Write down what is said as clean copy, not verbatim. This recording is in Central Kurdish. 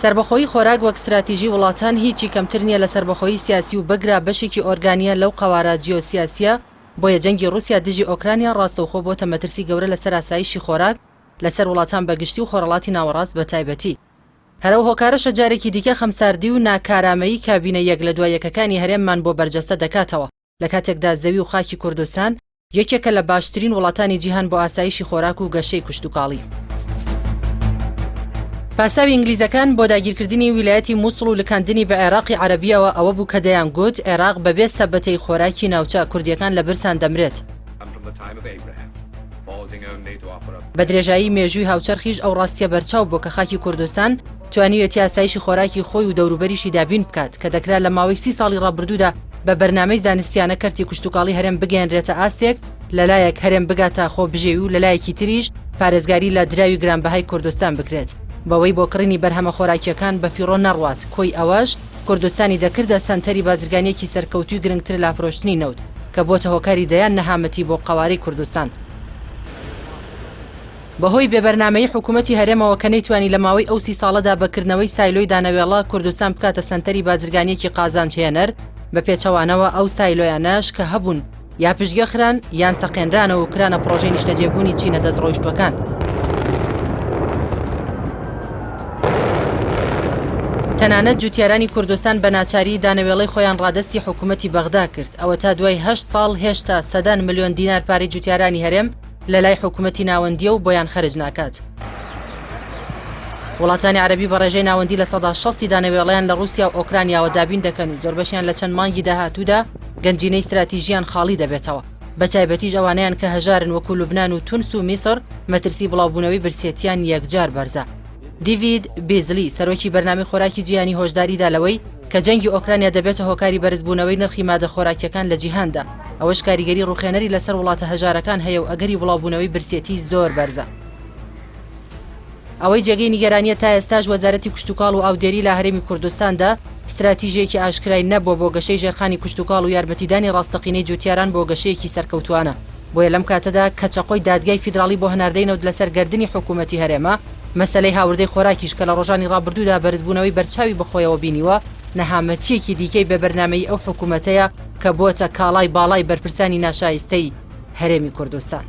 سەربەخۆیی خۆراک وەک ستراتیژی وڵاتان هیچی کەمتر نییە لە سەربەخۆیی سیاسی و بگرە بەشێکی ئۆرگانییە لەو قەوارە جیۆسیاسییە، بۆیە جەنگی ڕووسیا دژی ئۆکرانیا ڕاستەوخۆ بۆتە مەترسی گەورە لەسەر ئاسایشی خۆراک لەسەر وڵاتان بە گشتی و خۆرهەڵاتی ناوەڕاست بە تایبەتی. هەر ئەو هۆکارەشە جارێکی دیکە خەمساردی و ناکارامەیی کابینە یەک لە دوا یەکەکانی هەرێممان بۆ بەرجەستە دەکاتەوە. لە کاتێکدا زەوی و خاکی کوردستان یەکێکە لە باشترین وڵاتانی جیهان بۆ ئاسایشی خۆراک و گەشەی کشتوکاڵی. پاساوی ئینگلیزەکان بۆ داگیرکردنی ویلایەتی موسڵ و لکاندنی بە عێراقی عەرەبییەوە ئەوە بوو کە دەیانگوت عێراق بەبێ سەبەتەی خۆراکی ناوچە کوردییەکان لە برسان دەمرێت. بە درێژایی مێژووی هاوچەرخیش ئەو ڕاستییە بەرچاو بووە کە خاکی کوردستان توانیویەتی ئاسایشی خۆراکی خۆی و دەوروبەریشی دابین بکات کە دەکرا لە ماوەی سی ساڵی ڕابردوودا بە بەرنامەی زانستیانە کەرتی کشتوکاڵی هەرێم بگەیەنرێتە ئاستێک لەلایەک هەرێم بگاتە خۆ بژێوی و لەلایەکی تریش پارێزگاری لە دراوی گرانبەهای کوردستان بکرێت بەوەی بۆ کڕینی بەرهەمە خۆراکیەکان بەفیڕۆ نەڕوات کۆی ئەوەش کوردستانی دەکردە سەنتەری بازرگانیەکی سەرکەوتوی گرنگتر لە فرۆشتنی نەوت کە بۆتە هۆکاری دەیان نەهامەتی بۆ قەوارەی کوردستان. بەهۆی بێ بەرنامەیی حکوومەتی هەرێمەوە کە نەیتوانی لە ماوەی ئەو سی ساڵەدا بە کردنەوەی سایلۆی دانەوێڵە کوردستان بکاتە سەنتەری بازرگانییەکی قازانج هێنەر، بە پێچەوانەوە ئەو سایلۆیانەش کە هەبوون یا پشتگوێ خران یان تەقێنرانەوە و کرانە پڕۆژەی نیشتەجێبوونی چینە دەستڕۆیشتووەکان. تەنانەت جوتیارانی کوردستان بە ناچاری دانەوێڵەی خۆیان ڕادەستی حکوومەتی بەغدا کرد، ئەوەتا دوای هەشت ساڵ هێشتا سەدان ملیۆن دینار پارەی جوتیارانی هەرێم لە لای حکومەتی ناوەندییە و بۆیان خەرج ناکات. وڵاتانی عەرەبی بە ڕێژەی ناوەندی 60% ی دانەوێڵەیان لە ڕووسیا و ئۆکرانیاوە دابین دەکەن و زۆربەشیان لە چەند مانگی داهاتوودا گەنجینەی ستراتیژیان خاڵی دەبێتەوە، بە تایبەتیش ئەوانەیان کە هەژارن وەکو لوبنان و تونس و میسڕ مەترسی بڵاوبوونەوەی برسێتیان یەکجار بەرزە. دیڤید بیزلی، سەرۆکی بەرنامەی خۆراکی جیهانی هۆشداری دا لەوەی کە جەنگی ئۆکرانیا دەبێتە هۆکاری بەرزبوونەوەی نرخی مادە خۆراکییەکان لە جیهاندا، ئەوەش کاریگەری ڕووخێنەری لەسەر وڵاتە هەژارەکان هەیە و ئەگەری بڵاوبوونەوەی برسێتی زۆر بەرزە. ئەوەی جێگەی نیگەرانییە تا ئێستاش وەزارەتی کشتوکاڵ و ئاودێری لە هەرێمی کوردستاندا ستراتیژێکی ئاشکرای نەبووە بۆ گەشەی ژێرخانی کشتوکاڵ و یارمەتیدانی ڕاستەقینەی جوتیاران بۆ گەشەیەکی سەرکەوتووانە. بۆیە لەم کاتەدا کە چەقۆی دادگای فیدراڵی بۆ هەناردەی نەوت لەسەر گەردنی حکوومەتی هەرێمە، مەسەلەی هاوردەی خۆراکیش کە لە ڕۆژانی ڕابردوودا بەرزبوونەوەی بەرچاوی بەخۆیەوە بینیوە، نەهامەتییەکی دیکەی بێ بەرنامەیی ئەو حکوومەتەیە کە بۆتە کاڵای باڵای بەرپرسانی ناشایستەی هەرێمی کوردستان.